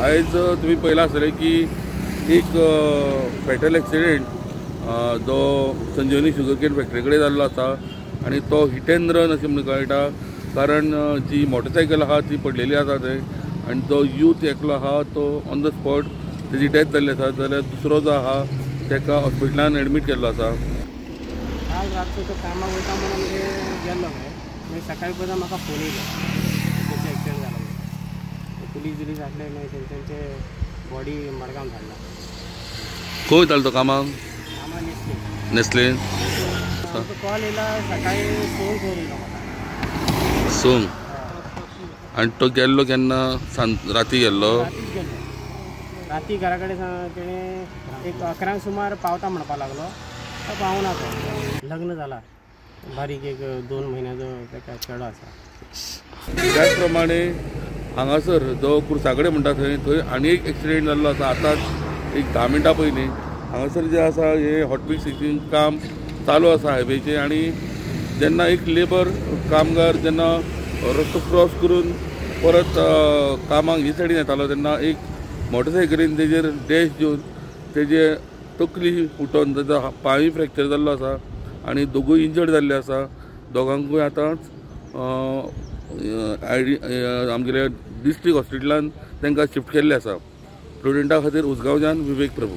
आयज तुम्ही पळयलां आसतलें की एक फेटल एक्सिडेंट जो संजीवनी शुगरकेन फॅक्टरी कडेन जाल्लो आसा आनी तो हिट एंड रन अशें म्हणून कळटा, कारण जी मोटरसायकल आहा ती पडलेली आसा थंय आनी तो यूथ एकलो आहा तो ऑन the spot तेजी डेथ जाल्ली आसा, जाल्यार दुसरो जो आहा ताका हॉस्पिटलान एडमीट केल्लो आसा. काल रातचो तो कामाक वयता म्हणून गेल्लो मागीर सकाळी पळयता म्हाका फोन येयलो तेचो एक्सिडंट जालो. पुलीस बिलीस आसले मागीर तेंचे बॉडी मडगांव धाडला. खंय वयतालो तो कामाक? कामाक नेस्ले. नेस्ले कॉल येयला सकाळी 6 येयलो म्हाका. 6? आनी तो गेल्लो केन्ना? राती गेल्लो? रातीच गेल्लो. राती घरा कडेन तेणें एक 11 सुमार पावता म्हणपाक लागलो, तो पावना. तो लग्न जाला, बारीक एक 2 म्हयन्याचो ताका चेडो आसा. त्याच प्रमाणे हांगासर जो कुर्सा कडेन म्हणटा थंय थंय आनी एक एक्सिडेंट जाल्लो आसा. आतांच एक 10 मिनटां पयलीं हांगासर जें आसा हें हॉटमिक्सिंग काम चालू आसा हायवेचें, आनी जेन्ना एक लेबर कामगार जेन्ना रस्तो क्रॉस करून परत कामाक ही सायडीन येतालो तेन्ना एक मोटरसायकलीन तेजेर डॅश दिवन तेजे तकली फुटोन तेजो पांयूय फ्रॅक्चर जाल्लो आसा आनी दोगूय इंजर्ड जाल्ले आसा. दोगांकूय आतांच आमगेल्या डिस्ट्रिक्ट हॉस्पिटलान तांकां शिफ्ट केल्ले आसा. प्रुडंटा खातीर उसगांवच्यान विवेक प्रभू.